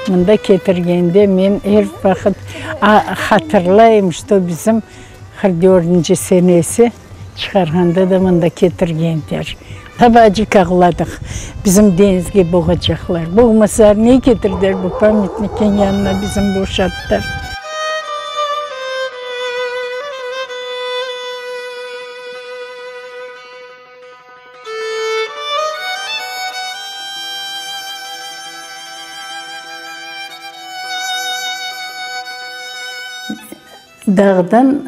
Mında ketirgende men er vaqıt hatırlayım, çto bizim 44-nci senesi çıqarğanda da mında ketirgenler. Tabacık ağladıq, bizim deñizge boğacaqlar. Boğmasalar, ne ketirdiler bu pamyatnikin yanına bizim boşattılar. Dağdan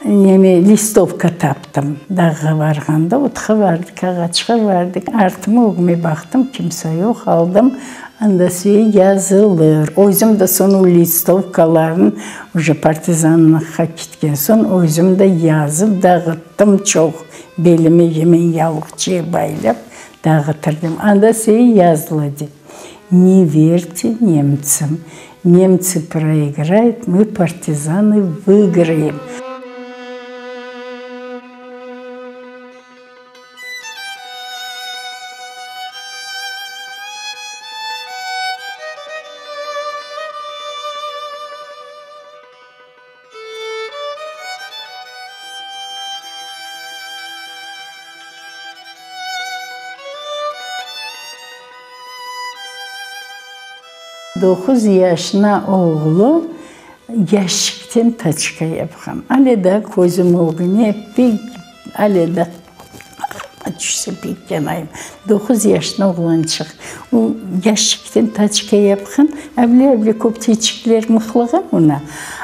neme, listovka taptım. Dağğa barğanda otqa bardıq, ağaçqa bardıq. Artıma, ögüme baqtım, kimse yoq, aldım. Anda suye yazılır. Özüm de soñ o listovkalarnı, uje partizanlıqqa ketken soñ, özüm de yazıp dağıttım çoq. Belime yemen yavluqçe baylap dağıtırdım. Anda suye yazılı de, Ne verte nemtsam, nemtsı proigrayut, mı, partizanı, vıgraem. Doquz yaşına oğlu yaşikten taçka yapqan. Ale daa közüm ögüne pek, ale daa aqlıma tüşse pek yanayım. Doquz yaşına oğlançıq. O yaşikten taçka yapqan, avle-avle köpteçikler mıqlağan ona.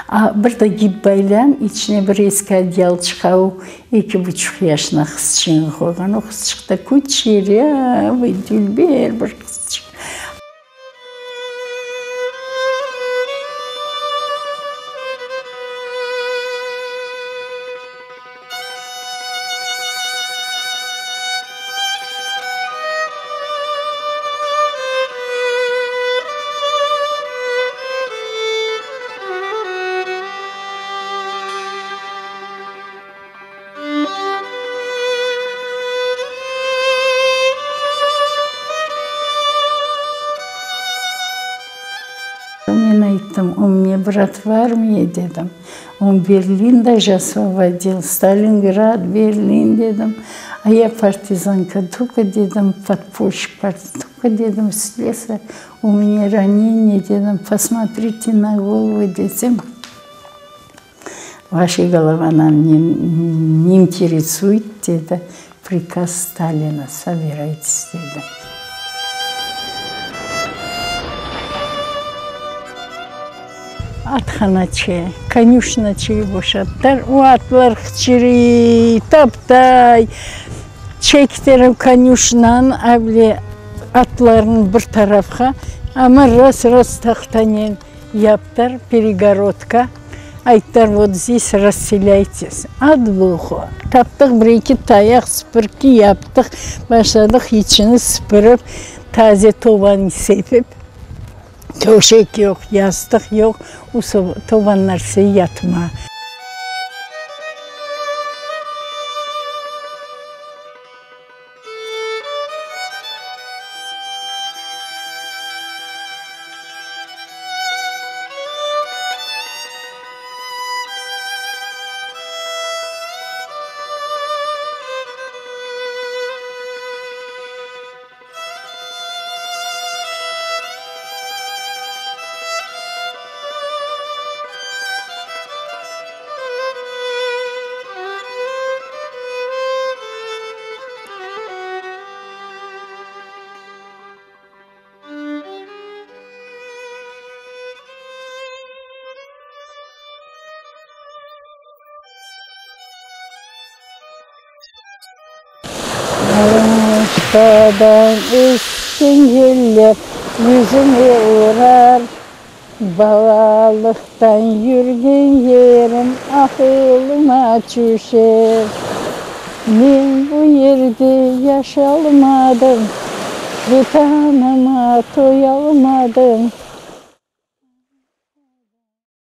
A bir de yip baylan, içine bir eski adyalçıq avup, eki buçuq yaşına qızçığını qoyğan. O qızçıq da kuçerâvıy, dülber bir qızçıq. Men ayttım, U menya brat v armiya, dedim. On Berlin daje osvobodil, Stalingrad, Berlin, dedim. A ya partizanka, tolko, dedim, podpolşik, tolko, dedim, s lesa, u menya raneniye, dedim, posmotrite na golovu, desem. Vaşa golova nam ne interesuet, dedi, prikaz Stalina, sobiraytes, dedi. Athanaçı, konüşnaçıyı boşattılar. O atlar hıçırıy, taptay, çektiler konüşnanı avle atlarnı bir tarafqa, amma ras-ras tahtanen Yaptılar peregorodka, ayttılar, vot zdes rasselâytes. Ad Boğu! Taptıq bir-eki tayaq, süpürki yaptıq, başladıq içini süpürip, taze tobanı sepip, töşek yoq, yastıq yoq, o tobanlar üstüne yatma. Aluştadan esken yeller yüzüme urar, Balalıqtan yürgen yerim aqılıma tüşer. Men bu yerde yaşalmadım, Vetanıma toyalmadım.